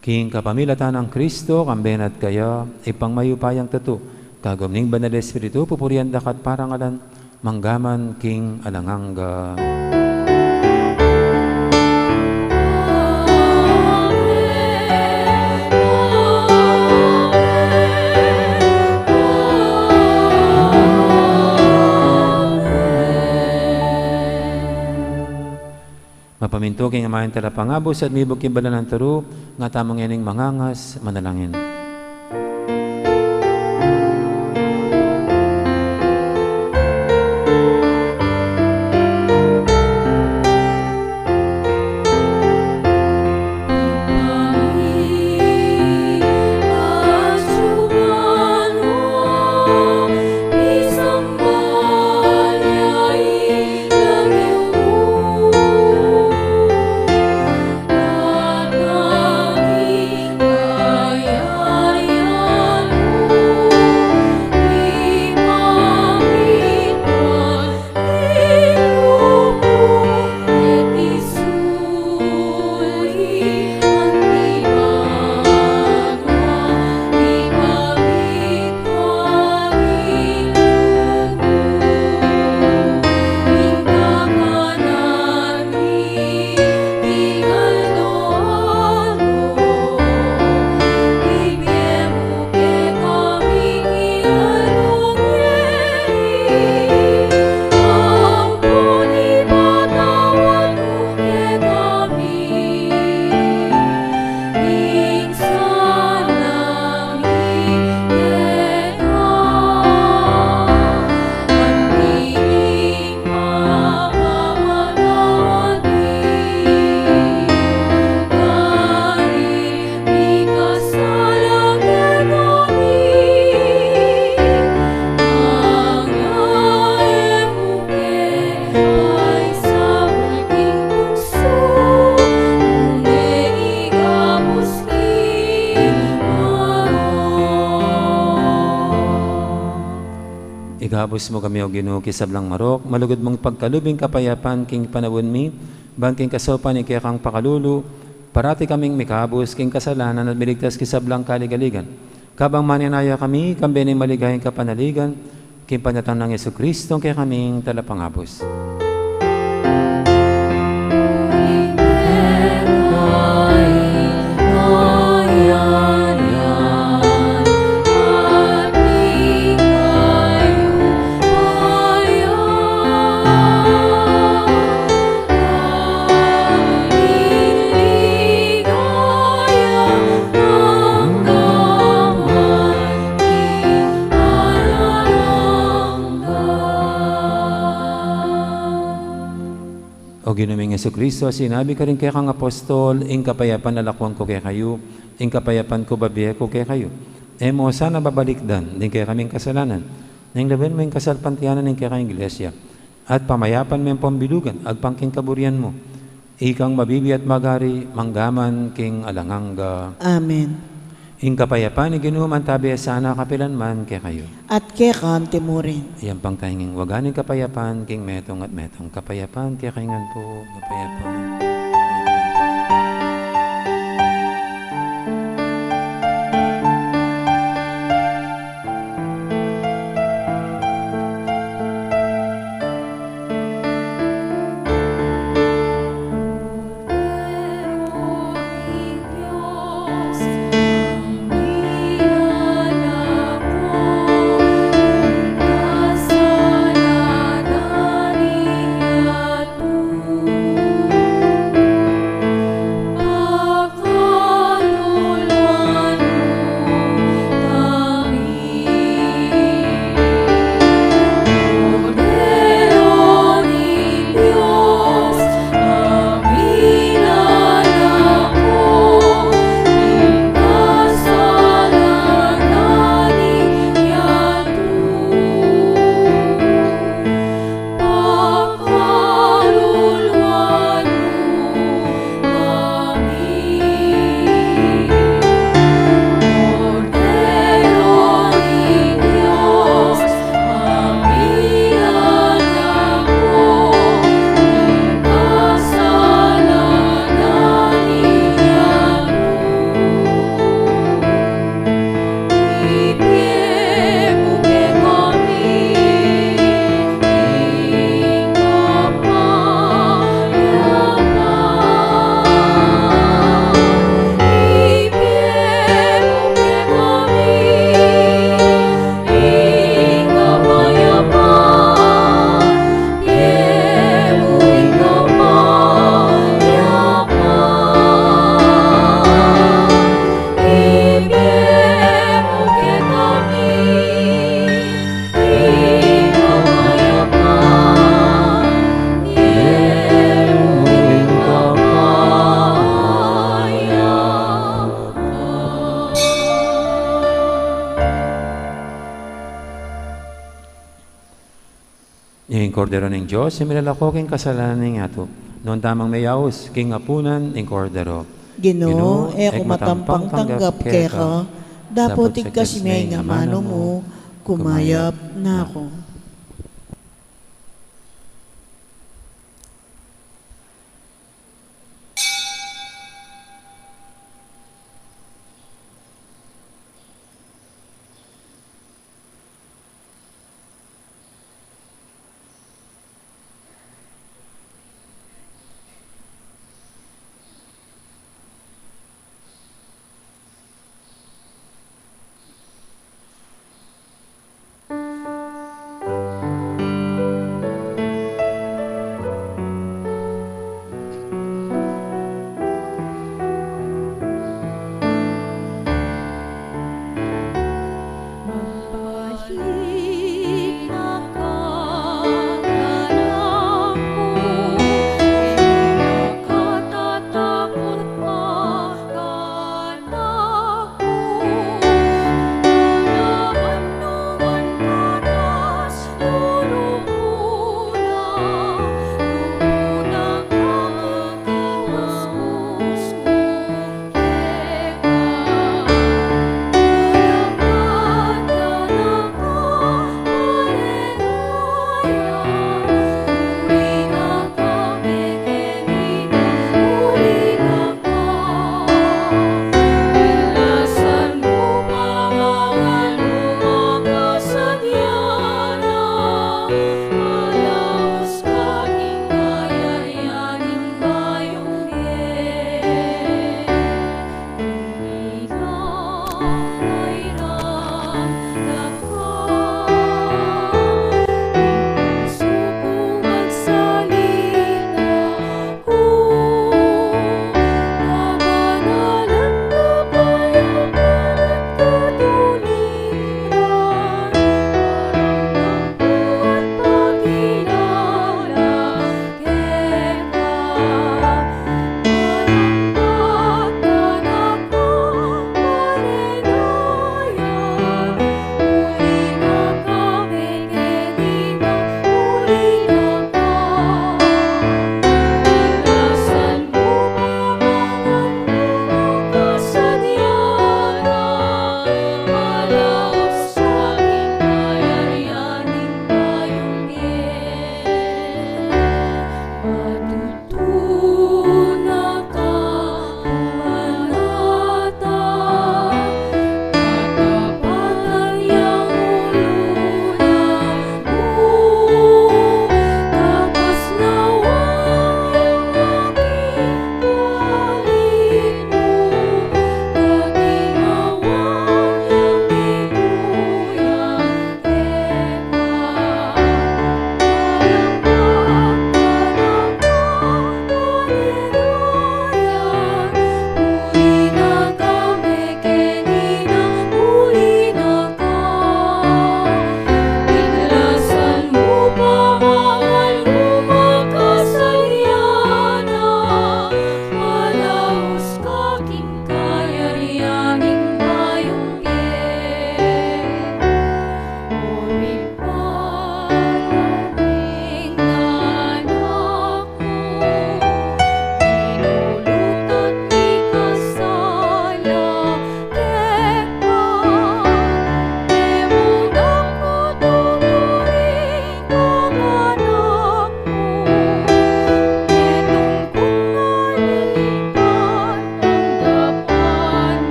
King kapamilatan nang Kristo, kambe na at kaya, Ibpang mayupayang tutu, kagum ning Banal Espiritu, pupurian da ka at parangalan, mangga man king alang angga. Mapamintu king amanung talapangabus at mibug king banal nang turu, nga tamu ngening mangangas, manalangin. Ikabus mu kami, O Ginu, king sablang marok, malugud mung pagkalub ing kapayapan king panaun mi, ban king kasaupan ning kekang pakalulu, parati kaming mikabus king kasalanan at miligtas king sablang kaligaligan. Kabang manenaya kami, kambe ning maligayang kapanaligan, king panyatang nang Jesucristo, ing kekaming Talapangabus. O Ginu ming Jesucristo, sinabi karing kekang apostol, ing kapayapan lakuan ku kekayu, ing kapayapan ku bibie ku kekayu. E mu sana babalikdan ding kekaming kasalanan, nune lawen mu ing kasalpantayanan ning kekang Iglesia, at pamayapan me ampong bilugan agpang king kaburian mu. Ikang mabibie at magari, mangga man king alang angga. Amen. Ing kapayapan ning Ginu mantabi sana kapilan man kekayu. At keka mu rin. Iyampang taya ing waga ning kapayapan king metung at metung. Kapayapan kekayu ngan pu, kapayapan. Ing Kordero ning Dios, a milalako king kasalanan ning yatu. Nuan tamung meyaus king apunan ning Kordero. Ginu, e ku matampang tanggap keka, dapot igkas me ing amanu mu, kumayap na ku.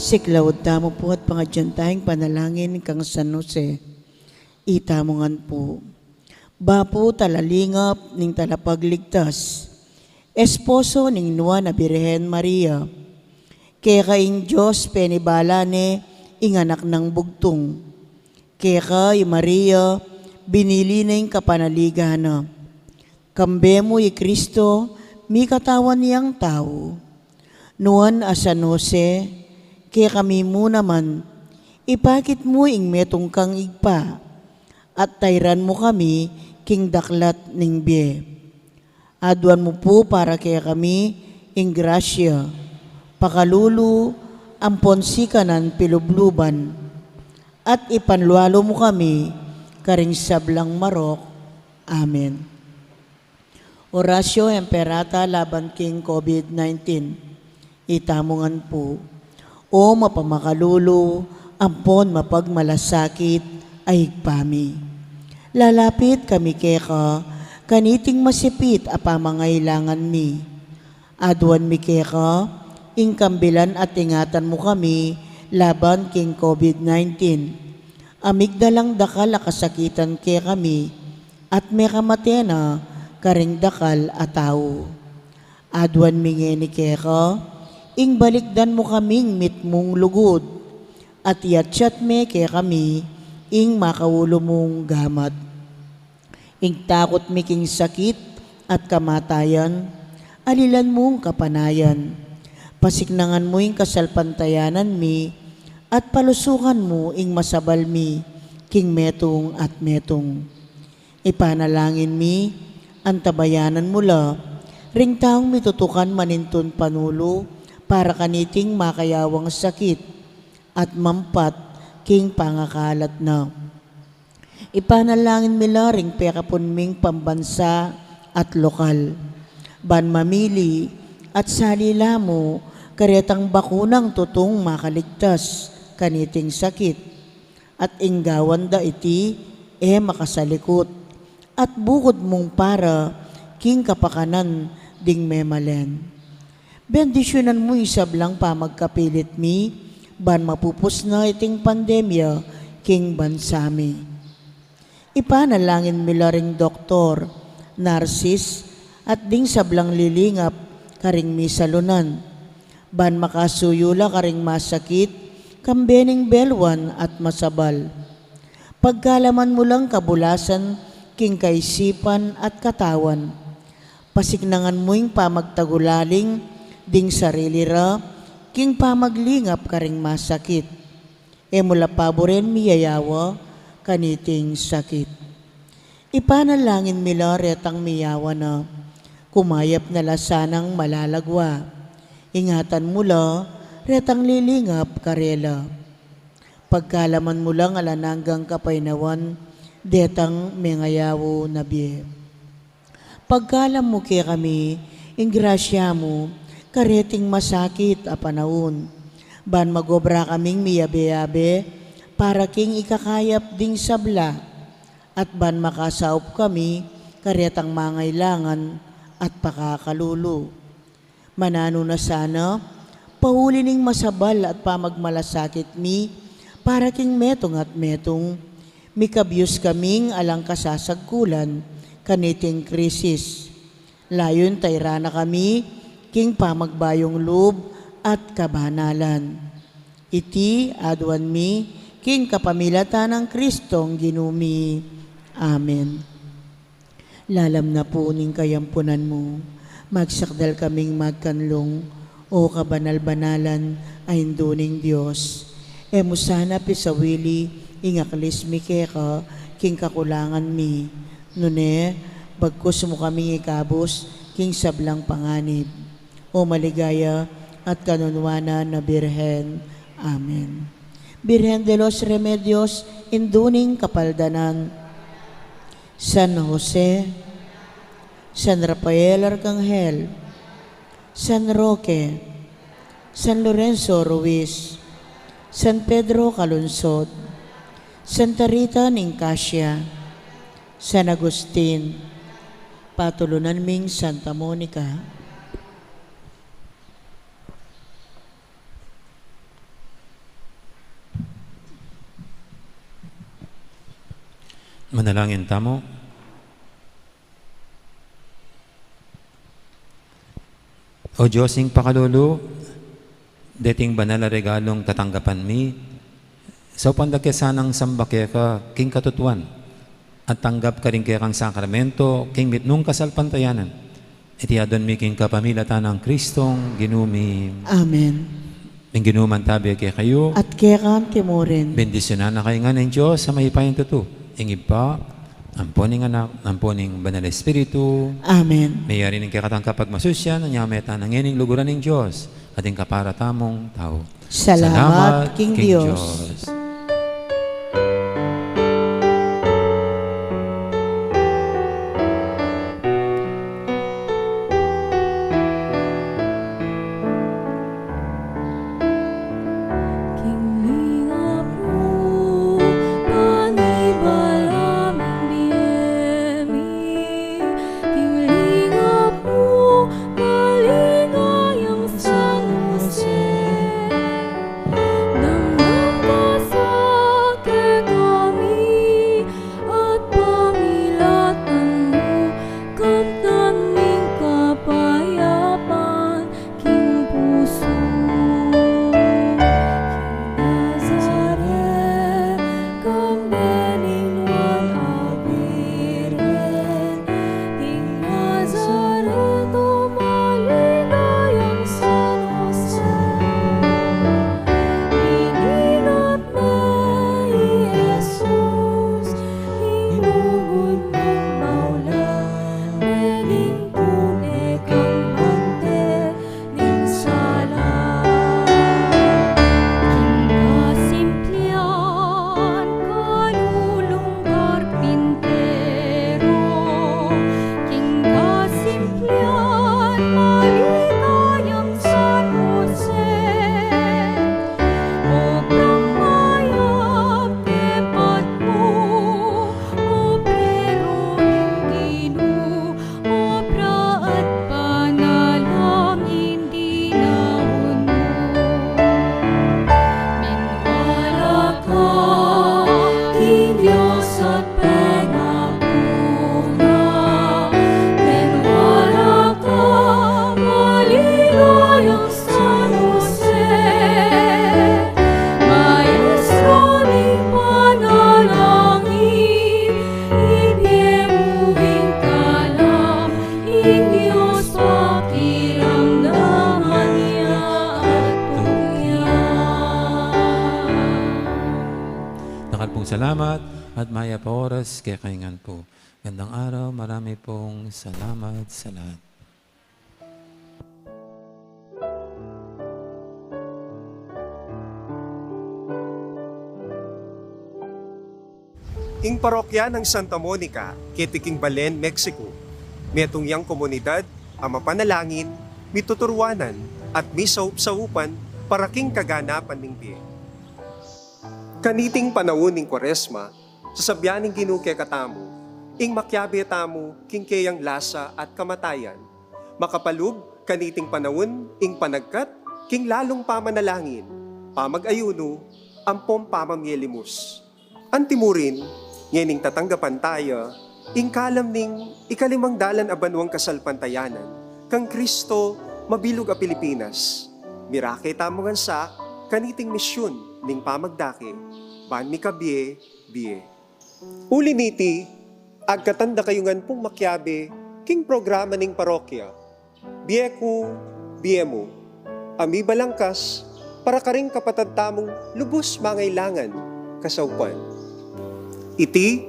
Siklaud tamu pu at pangadyan taya ing panalangin kang San Jose. Itamu ngan pu. Bapu, talalingap ning talapagligtas, esposo ning Nuan a Birhen Maria. Keka ing Dios penibala ne ing Anak nang bugtung. Keka i Maria, binili na ing kapanaligan na. Kambe mu i Kristo, mikatawan yang tau. Nuan a San Jose, kekami mu naman, ipakit mu ing metung kang Ibpa, at tairan mu kami king daklat ning bie. Aduan mu pu para kekami ing grasya, pakalulu, ampon sikanan pilubluban, at ipanlualu mu kami karing sablang marok. Amen. Oratio Imperata laban king COVID nineteen. Itamu ngan pu. O mapamakalulu ampon mapagmalasakit a Ibpa mi, lalapit kami keka kaniting masipit a pamangailangan mi. Aduan mi keka ing kambilan at ingatan mu kami laban king COVID nineteen. A migdalang dakal a kasakitan kekami, at mekamate na karing dakal a tau. Aduan mi ngeni keka, ing balikdan mu kaming mitmung lugud, at iyatyat me kekami ing makaulu mung gamat. Ing takut mi king sakit at kamatayan, alilan mung kapanayan. Pasiknangan mu ing kasalpantayanan mi, at palusukan mu ing masabal mi king metung at metung. Ipanalangin mi, antabayanan mu la ring taung mitutukan manintun panulu para kaniting makayawang sakit at mampat king pangakalat na. Ipanalangin mi la ring pekapun ming pambansa at lokal, ban mamili at salila mu karetang bakunang tutung makaligtas kaniting sakit, at ing gawan da iti e makasalikut, at bukud mung para king kapakanan ding memalen. Bendisyunan mu ing sablang pamagkapilit mi, ban mapupus na iting pandemya king bansa mi. Ipanalangin mi la ring doktor, narsis, at ding sablang lilingap karing misalunan, ban makasuyu la karing masakit, kambe ning belwan at masabal. Pagkalaman mu lang kabulasan king kaisipan at katawan. Pasiknangan mu ing pamagtagulaling ding sarili ra king pamaglingap karing masakit. E mu la paburen miyayawa kaniting sakit. Ipanalangin mi la retang miyawa na, kumayap na la sanang malalagwa. Ingatan mu la retang lilingap karela. Pagkalaman mu lang alang anggang kapaynawan detang mengayaw na bie. Pagkalam mu kekami ing grasya mu kareting masakit a panaun, ban magobra kaming miyabe-yabe para king ikakayap ding sabla, at ban makasaup kami karetang mangailangan at pakakalulu. Mananu na sana, pauli ning masabal at pamagmalasakit mi para king metung at metung, mikabyus kaming alang kasasagkulan kaniting krisis. Layun tairan na kami king pamagbayung lub at kabanalan. Iti aduan mi king kapamilatan nang Kristong Ginu mi. Amen. Lalam na pu ning kayampunan mu, magsakdal kaming magkanlung, O kabanal-banalan a Indu ning Dios. E mu sana pisawili ing aklis mi keka king kakulangan mi, nune bagkus mu kaming ikabus king sablang panganib. O maligaya at kanunuanan a Birhen. Amen. Birhen de los Remedios, Indu ning Kapaldanan. San Jose, San Rafael Arcangel, San Roque, San Lorenzo Ruiz, San Pedro Calungsod, Santa Rita ning Casia, San Agustin, patulunan ming Santa Monica. Manalangin tamu. O Dios ning pakalulu, deting banal a regalung tatanggapan mi, saupan da ke sanang samba keka king katutuan, at tanggap karing kekang sakramento king mitmung kasalpantayanan. Iti adwan mi king kapamilatan nang Kristong Ginu mi. Amen. Ing Ginu mantabi kekayu. At keka mu rin. Bendisyunan na kayu ngan ning Dios a mayupayang tutu, ing Ibpa, ampo ning Anak, ampo ning Banal a Espiritu. Amen. Mayari ning kekatang kapagmasusyan, anya meta na ngening luguran ning Dios, at ing kapara tamung tau. Salamat king Dios. King lingap mu, panibal ning bie mi. King lingap mu, maligayang San Jose. Damdam ka sa kekami, at pamilatan mu, kamtan ning kapayapan king pusu. King Nazaret, kambe ning Nuan a Birhen, king Nazaret, o maligayang San Jose. Iningat me i Jesus, ing lugud mung maula, ngening tune kang bante ning sala. King kasimplian, kalulung karpintero, king kasimplian, maligayang San Jose. Obrang mayap, tepat mu, obrero ning Ginu, obra at panalangin dinaun mu. Maniwala ka king Dios at pengaku na. Maniwala ka, maligayang San Jose, maestro ning panalangin, ibie mu ing kalam, ing Dios pakiramdaman ya at tupyan. Dakal pung salamat at mayap a oras kekayu ngan pu. Gandang araw, marami pung salamat sa lahat. Ing parokya nang Santa Monica, keti king Belen, Mexico, metung yang komunidad a mapanalangin, mituturuanan, at misaup-saupan para king kaganapan ning bie. Kaniting panaun ning Kuaresma, sasabyan ning Ginu kekatamu ing makiabe tamu king keyang lasa at kamatayan. Makapalub kaniting panaun ing panagkat king lalung pamanalangin, pamag-ayunu, ampong pamamie limus. Antimurin, ngening tatanggapan taya ing kalam ning ikalimang dalan a banuang kasalpantayanan kang Kristo mabilug a Pilipinas, mirake tamu ngan sa kaniting misyun ning pamagdake ban mikabie-bie. Uli niti, agkatan da kayu ngan pung makiabe king programa ning parokya, Bie Ku, Bie Mu, a mibalangkas para karing kapatad tamung lubus mangailangan kasaupan. Iti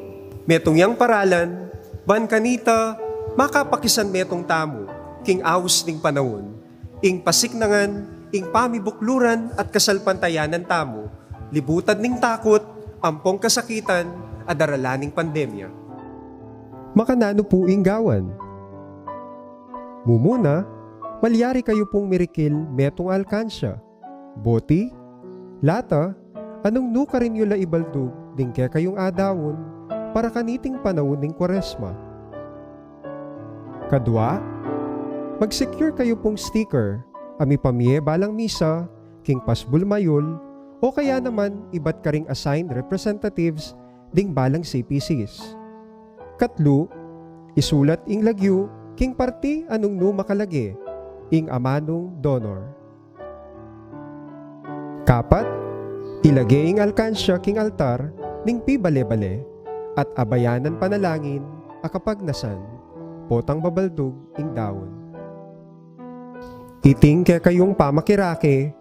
metung yang paralan ban kanita makapakisan metung tamu king aus ning panaun, ing pasiknangan ing pamibukluran at kasalpantayanan tamu, libutad ning takut ampong kasakitan a daralan ning pandemya. Makananu pu ing gawan? Mumuna, malyari kayu pung mirikil metung a alkansya, boti, lata, a nung nu karin yu la ibaldug ding kekayung adaun para kaniting panaun ning Kuaresma. Kadua, mag-secure kayu pung sticker a mipamie balang misa king pasbul mayul o kaya naman ibat karing assigned representatives ding balang C P Cs. Katlu, isulat ing lagyu king parti a nung nu makalage ing amanung donor. Kapat, ilage ing alkansya king altar ning pibale-bale at abayanan panalangin a kapagnasan potang babaldug ing daun. Iting kekayung pamakirake,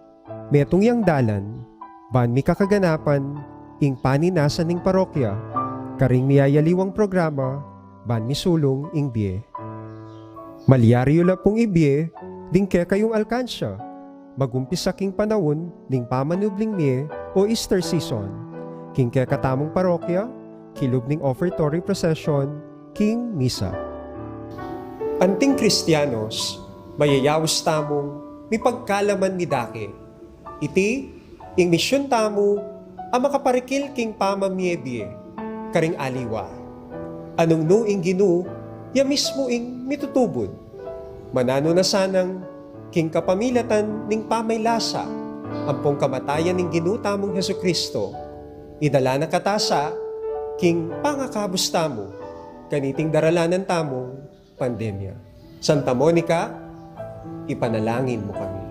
metung yang dalan ban mikakaganapan ing paninasan ning parokya karing miyayaliwang programa ban misulung ing bie. Malyari yu la pung ibie ding kekayung alkansya, magumpisa king panaun ning pamanubling mie o Easter season, king kekatamung parokya, kilub ning offertory procession, king misa. Anting Kristianos, mayayaus tamung mipagkalaman midake. Iti ing misyun tamu a makaparikil king pamamie-bie karing aliwa. Anung nu ing Ginu, ya mismu ing mitutubud. Mananu na sanang king kapamilatan ning pamaylasa ampong kamatayan ning Ginu tamung Jesucristo, idala na katasa king pangakabus tamu kaniting daralanan tamung pandemya. Santa Monica, ipanalangin mu kami.